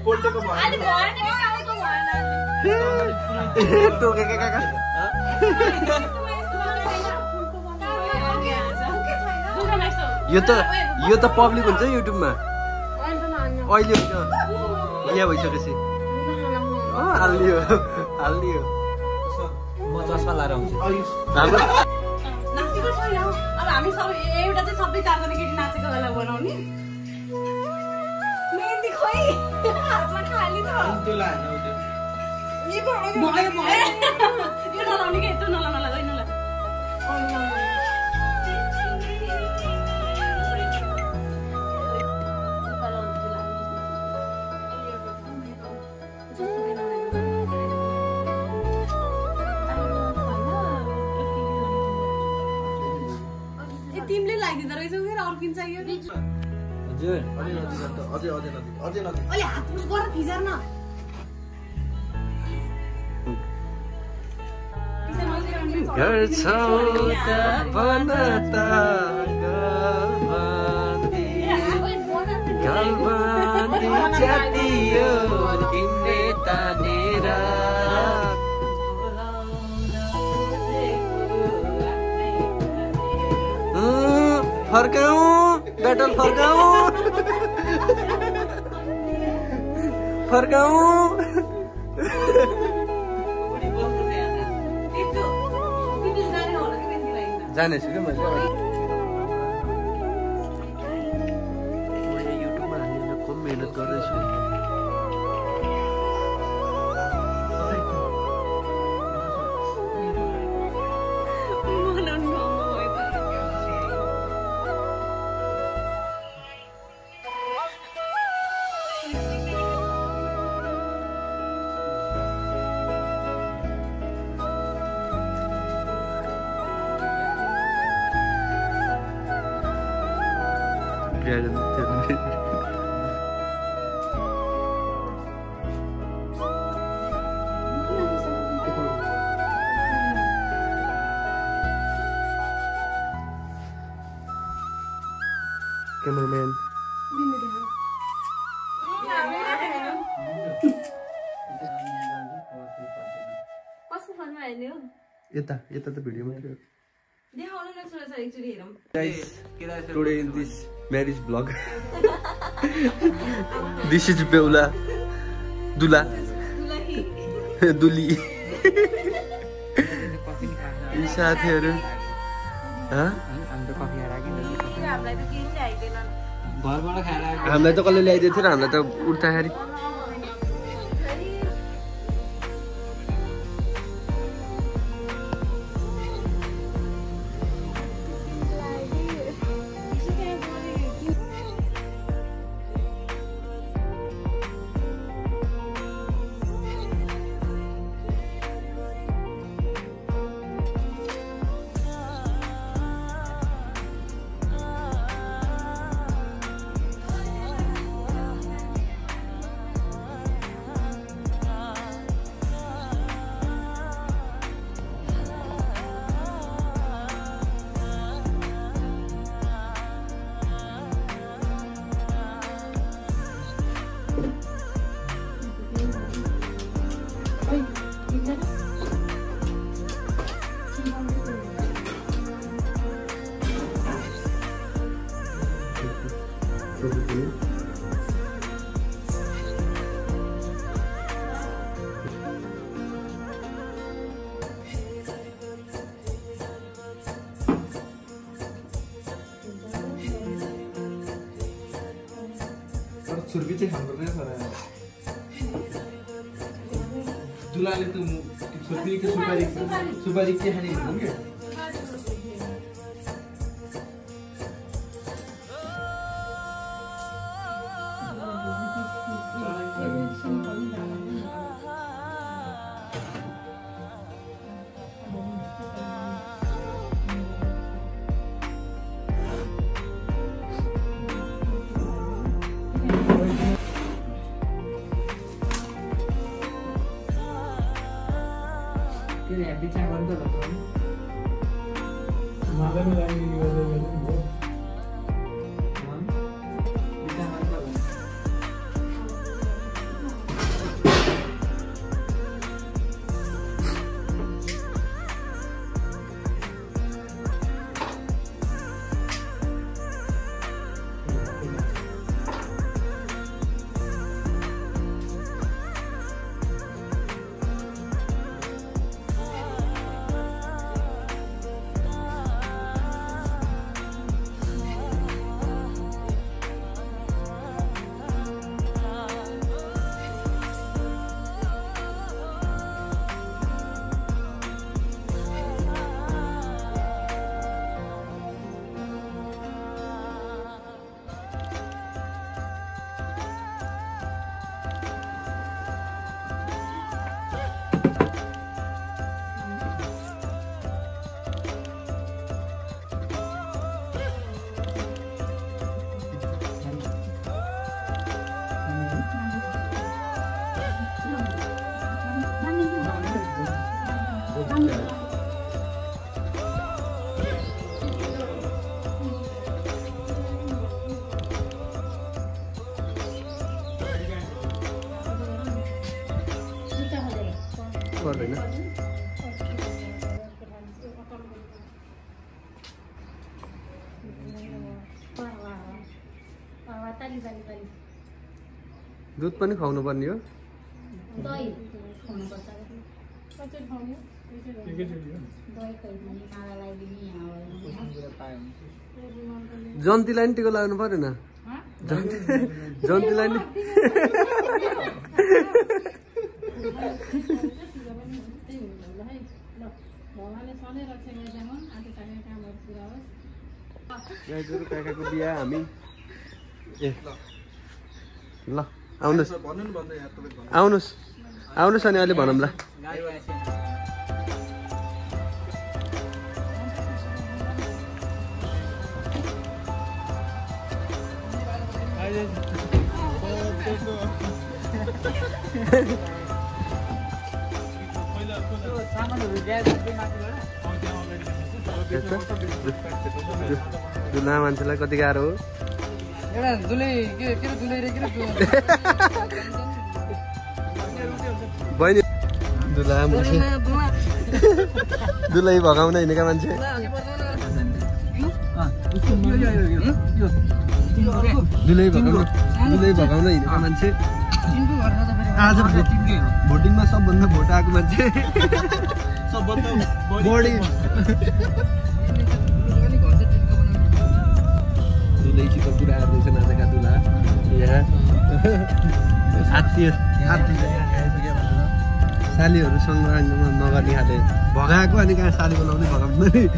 कोल्टेको भयो अनि भएन के कामको भएन टोकेका काका यो त पब्लिक हुन्छ युट्युबमा अहिले हुन्छ बिहा भइसकेपछि हालियो म चस्मा लाएर आउँछु हाम्रो नाचेको छैन अब हामी सबै एउटा चाहिँ सबै चारजना केटी नाचेको बेला बनाउने मेहन्दी खोइ हातमा खाली छ त्यो लाने हो त्यो भयो यो नलाउने के त्यो नला होइन ल तिमीले लगाइदिँदो रहेछौ फेरि अरू किन चाहियो हजुर अझै नदी अहिले हात पुस गर फिजार न घर छौता बनता गलबन्दी जातियो तिमीले तानेर फर्काऊ ब्याटल फर्काऊ जानेछु क्या मैले युट्युबमा हाल्ने कम मेहनत गर्दैछु Cameraman. कसको फोनमा हेर्ने हो यता त भिडियो मात्रै हो देखाउनु न छोरा एकचोटि हेरौँ Guys, today in this marriage vlog, this is Beula, Dula, Duli. यी साथीहरु हाम्रो कफी हामीलाई त केही ल्याइदिएन घरबाट खाएर हामीलाई त कसले ल्याइदिएको थियो र हामीलाई त उठ्दाखेरि छुर्पी चाहिँ खानुपर्दैन सर दुलाले त छुर्पी कि सुपारी के खाने भन्नु के बिचा गर्नु त मलाई बिचा गर्नु पर्दैन दुध पनि खुवाउनु पर्ने हो जन्तीलाई नि टिको लाग्नु परेन जन्तीलाई नि काकाको बिहा हामी ए ल आउनुहोस् आउनुहोस् आउनुहोस् अनि अहिले भनौँ ल दुला मान्छेलाई कति गाह्रो हो बहिनी दुला मान्छे दुलै भगाउन हिँडेका मान्छे दुलै भगाउन हिँडेका मान्छे आज भोटिङमा सबभन्दा भोट आएको मान्छे बढी दुलैसित कुरा गर्दैछन् आजका दुला सालीहरूसँग नगर्ने खाले भगाएको अनि कहाँ साली बोलाउने भगाउँदैन नि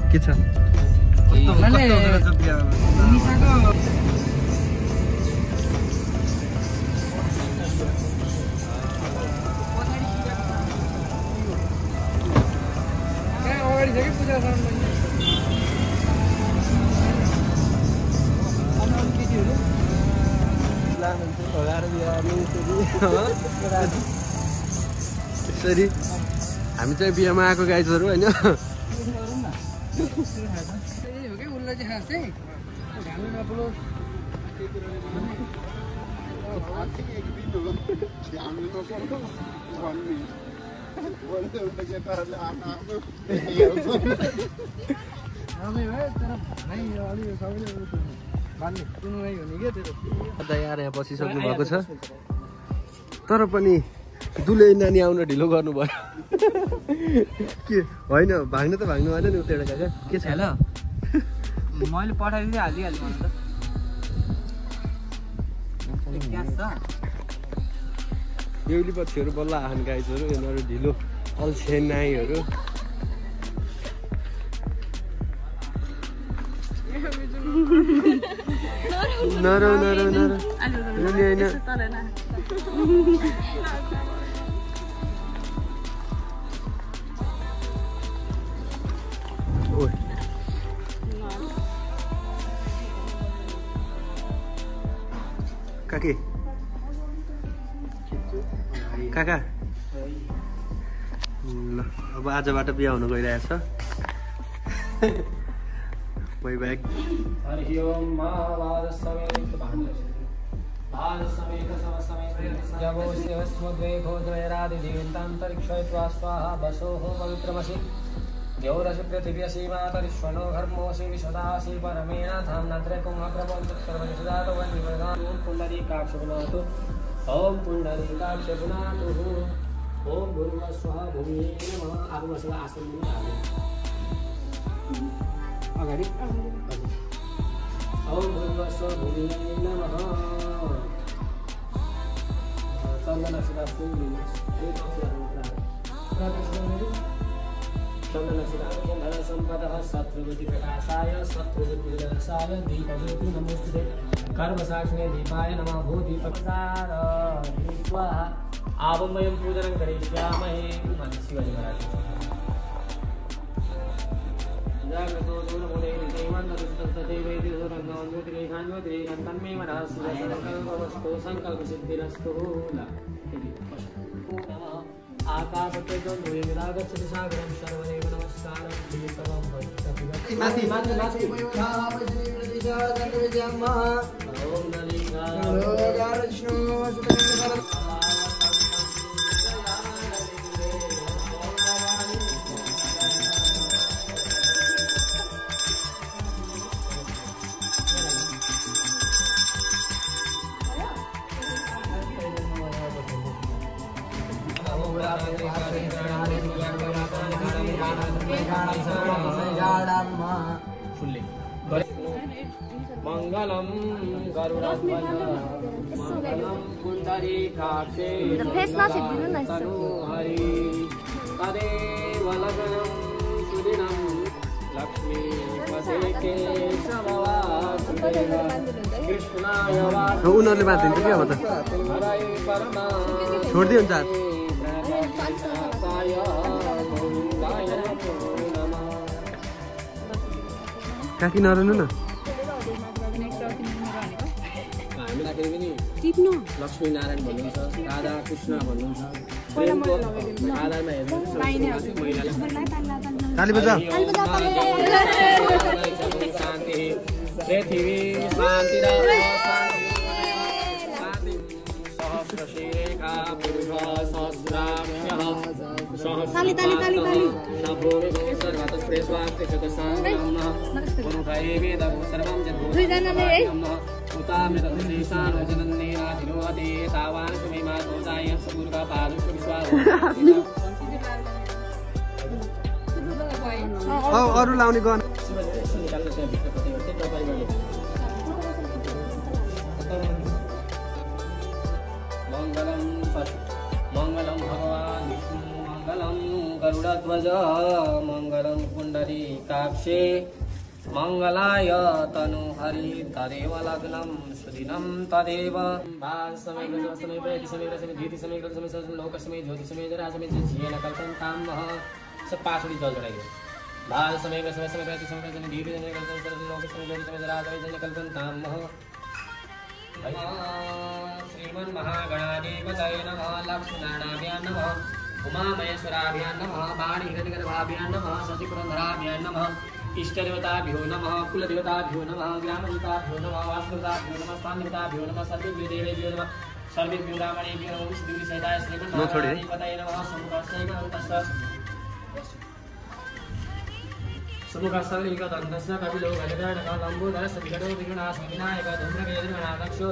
के छ यसरी हामी चाहिँ बिहामा आएको गाइजहरू होइन यहाँ बसिसक्नु भएको छ तर पनि दुलै नानी आउन ढिलो गर्नुभयो के होइन भाग्न त भाग्नु भएन नि उता एउटा काका के छ ल मैले पठाइदिँदै हालिहालेँ अन्त बेहुली पक्षहरू बल्ल आहान गाइजहरू यिनीहरू ढिलो अल्छे नाइहरू नरौ नरौ नरौ होइन काकी काका ल अब आजबाट बिहा हुन गइरहेछ वैवाहिक देवरसि पृथिव्यसि मातरिश्वनो घर्मोऽसि विशदासि परमेण धाम्नत्रयकुङ्गप्रपञ्चत्सर्वनिषदातवन्निवदान् ॐ पुण्डरीकाक्ष पुनातु ॐ पुण्डरीकाक्ष पुनातु ॐ भूर्भुवस्वः भूमिये नमः आगमस्य आसनं अगाडि ॐ भूर्भुवस्वः भूमिये नमः चन्दनशिला चन्दनशिलासम्पदः शत्रुबुद्धिप्रकाशाय शत्रुबुद्धिविनाशाय दीपज्योति नमोस्तुते कर्मसाक्षिणे दीपाय नमः भो दीपकदारयित्वा आवं वयं पूजनं करिष्यामहे शिवाजी महाराज जागृतो तन्मे मनः सुरसङ्कल्पवस्तु सङ्कल्पसिद्धिरस्तु आकाशतेजो नुयिरागच्छति सागरं सर्वदेव नमस्कारं दीपवं भक्तभिः मङ्गलम गरुडध्वज मङ्गलम पुण्डरीकाक्षे तनोहरि तदेव लग्नं सुदिनं लक्ष्मीपते केशववासुदेव कृष्णाय उनीहरूले बाँधिन्छ क्या अब त हरै परमा छोडिदियो हुन्छ काकी नरहनु न हामीलाई पनि लक्ष्मी नारायण भन्नुहुन्छ राधा कृष्ण भन्नुहुन्छ आधारमा ताली बजा शान्ति पृथ्वी शान्ति सहस्रशीरेखा पुरुष सहस्राक्षः अरू लाउने गन मङ्गलं भगवान् विष्णु मङ्गलं गरुडध्वज मङ्गलं पुण्डरीकाक्षे मङ्गलाय तनुहरि तदेव लग्नं सुदिनं तदेव समय लोकसमय ज्योतिषमय जरासमय झिएन कल्पन्तामः सब पाँचवटी जल चढाइयो भाल समय समय समय धीरे लोकसमय ज्योतिषमय जरासमय कल्पन्तामः श्रीमन् महागणाधिपतये नमः लक्ष्मीनारायणाभ्यां नमः उमामहेश्वराभ्यां नमः वाणी हिरण्यगर्भाभ्यां नमः शशिपुरन्धराभ्यां नमः इष्टदेवताभ्यो नमः कुलदेवताभ्यो नमः ग्रामदेवताभ्यो नमः वास्तुदेवताभ्यो नमः स्थानदेवताभ्यो नमः सर्वेभ्यो देवेभ्यो नमः सर्वेभ्यो ब्राह्मणेभ्यो नमः विष्णुसहिताय श्रीमन् महागणाधिपतये नमः समुखसर्वैकदन्तस्य कपिलो गजगणः लम्बोदरस्य विकटो विघ्नाश विनायक धूम्रकेतुर्गणाक्षो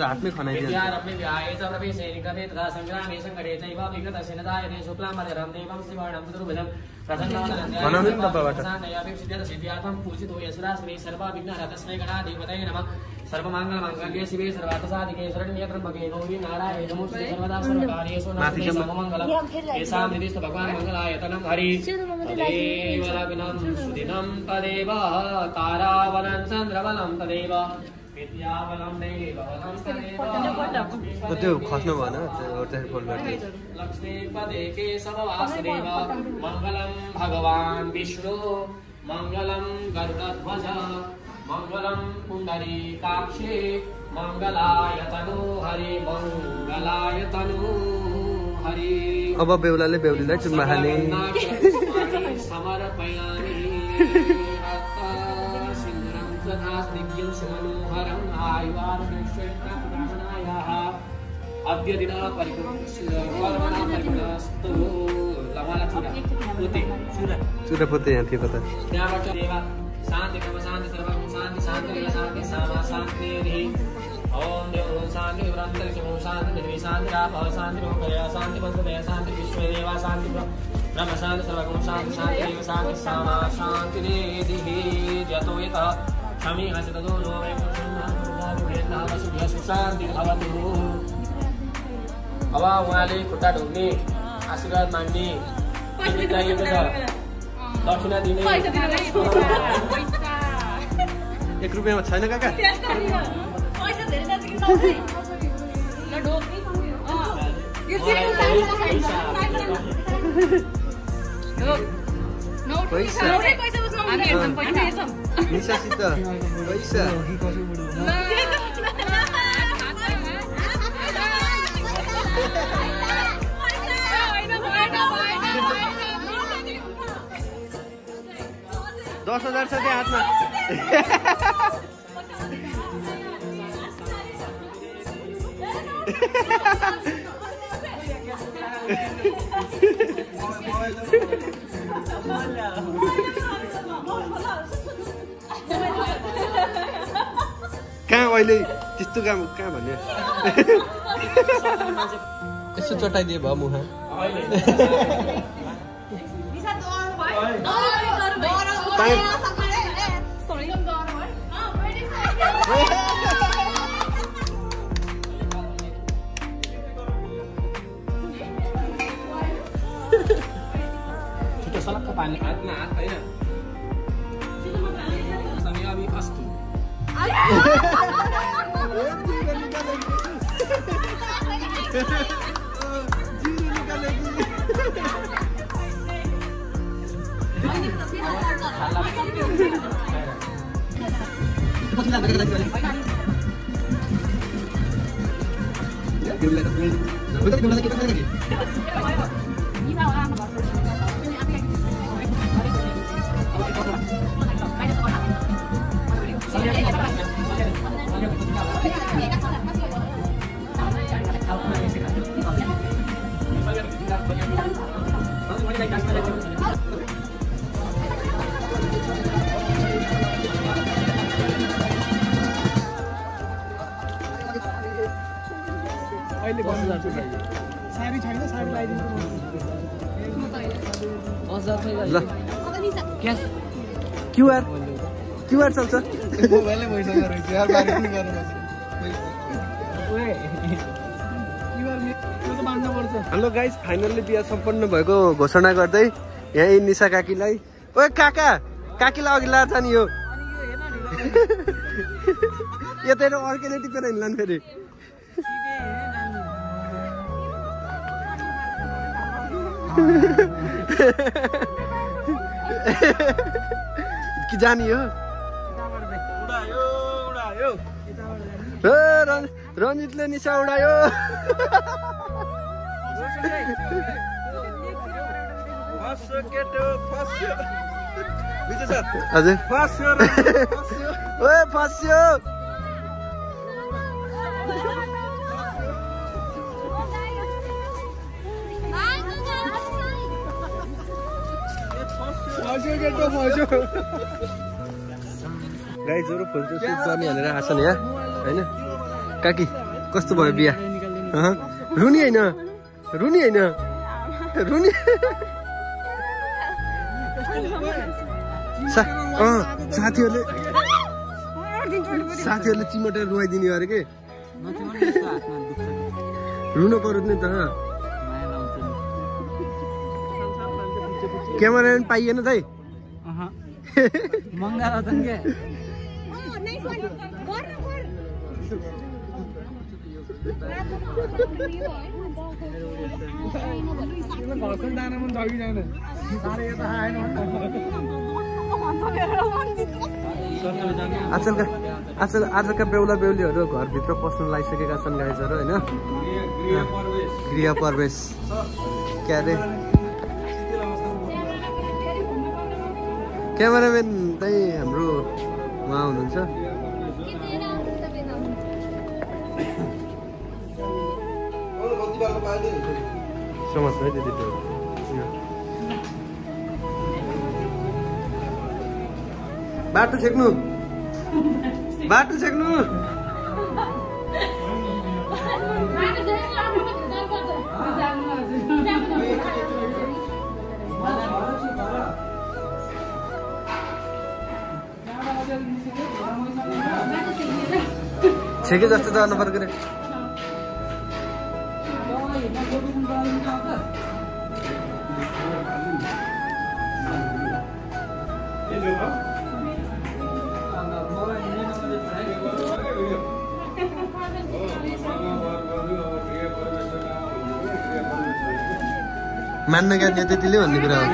हातमै खनाइदिन्छ विद्यारम्भे व्याये च प्रवेशे निकटे तथा सङ्ग्रामे सङ्कटे चैव विगतस्य नदायते शुक्लाम्बरधरं देवं शिवं चतुर्भुजं प्रसन्नानन्दयाभिसिद्ध्यर्थं पूजितो यशराश्री सर्वविघ्नहरतस्मै गणाधिपतये नमः सर्वमङ्गलमाङ्गल्ये शिवे सर्वार्थसाधिके शरण्ये त्र्यम्बके गौरी नारायणे नमोस्तुते सर्वदा सर्वकार्येषु नमोस्तुते सर्वमङ्गलं येषां निधिस्थ भगवान् मङ्गलायतनं हरि तदेव लग्नं सुदिनं तदेव ताराबलं चन्द्रबलं तदेव विद्याबलं देवबलं तदेव त्यो खस्नु भएन फोन गर्दै लक्ष्मीपते केशववासुदेव मङ्गलं भगवान् विष्णु मङ्गलं गरुडध्वज मङ्गलं पुण्डरीकाक्षे मङ्गलाय तनुहरि मङ्गलाय तनुहरि अब बेहुलाले बेहुलीलाई चुम्मा खाने समर्पयामि सिन्दूरं तथा स्निग्धं सुमनोहरं आयुर्वेदश्रेष्ठब्राह्मणायाः अद्य दिनः परिपूर्णस्तु लवाला चुरा पोते यहाँ थियो कता त्यहाँबाट देवा शान्ति कर्म शान्ति सर्वं शान्ति शान्ति शान्ति सामा शान्तिः ओम देव शान्ति व्रन्तरिक्षं शान्ति पृथ्वी शान्ति रापः शान्ति लोकया शान्ति वसुदेव शान्ति विश्वदेवा शान्ति ब्रह्म शान्ति सर्वं शान्ति शान्ति देव शान्ति सामा शान्तिरेधिः यतो यतः क्षमी हसिततो नो वैकुण्ठं शान्ति भवतु अब उहाँले खुट्टा ढोक्ने आशीर्वाद माग्ने के चाहिएको छ दक्षिणा दिने 1 रुपैयाँमा छैन काका पैसा धेरै नजिक नआउने ल ढोक्नै यो चाहिँ पैसा बस्नु हामी हेर्छौँ पैसा हेर्छौँ निशासित पैसा $10,000 छ त्यहाँ हातमा कहाँ अहिले त्यस्तो काम कहाँ भन्यो यसो चटाइदिए भयो मुहा छिटो सलक्क पानी हातमा हात होइन समय अभी अस्तु साडी छैन साडी लगाइदिनु ल क्युआर चल्छ मोबाइलले पैसा रहेछ यार बारी पनि गर्नु हेलो गाइस फाइनल्ली बिहा सम्पन्न भएको घोषणा गर्दै यही निशा काकीलाई ओए काकीलाई अघि लाएर जाने हो यतैबाट अर्कैले टिपेर हिँड्लान् फेरि कि जाने हो रञ्जितले निशा उडायो हजुर फस्यो गाई जोरो फोटो सुट गर्ने भनेर आएको छ नि यहाँ होइन काकी कस्तो भयो बिहा रुनी होइन साथीहरूले चिमटेर रुवाइदिने अरे के रुनु पर्यो नि त क्यामेराम्यान पाइएन दाइ आजका बेहुला बेहुलीहरू घरभित्र पस्न लागिसकेका छन् गाइजहरू होइन गृह प्रवेश के अरे क्यामेराम्यान चाहिँ हाम्रो उहाँ हुनुहुन्छ समझ है दिदी तो बाटो छेक्नु छेके जस्तो जानु पर्यो रे मान्न गर्ने त्यतिले भन्ने कुरा हो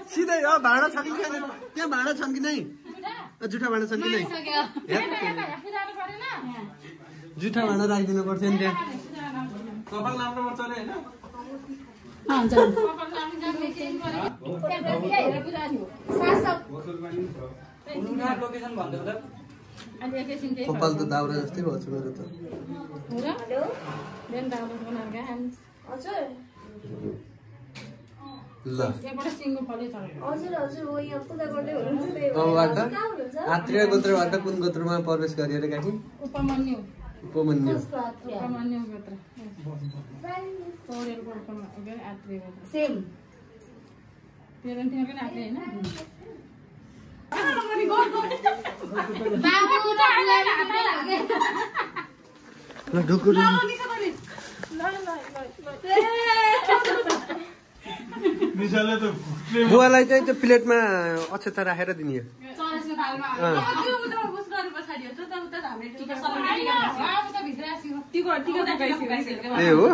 सिधै भाँडा छ कि त्यहाँ भाँडा छन् कि नै जुठा भाँडा छन् कि नै सक्यो जुठा भाँडा राखिदिनु पर्थ्यो नि त्यहाँ कपाल नाप्नु पर्छ अरे हैन लोकेसन भन्दै त कपाल त दाउरा जस्तै भएको छ मेरो त ल अबबाट आत्रेय गोत्रबाट कुन गोत्रमा प्रवेश गरे अरे काकी उपमन्यु सेम ल ढुकुर निशाले त बुवालाई चाहिँ त्यो प्लेटमा अक्षता राखेर दिने हो ए हो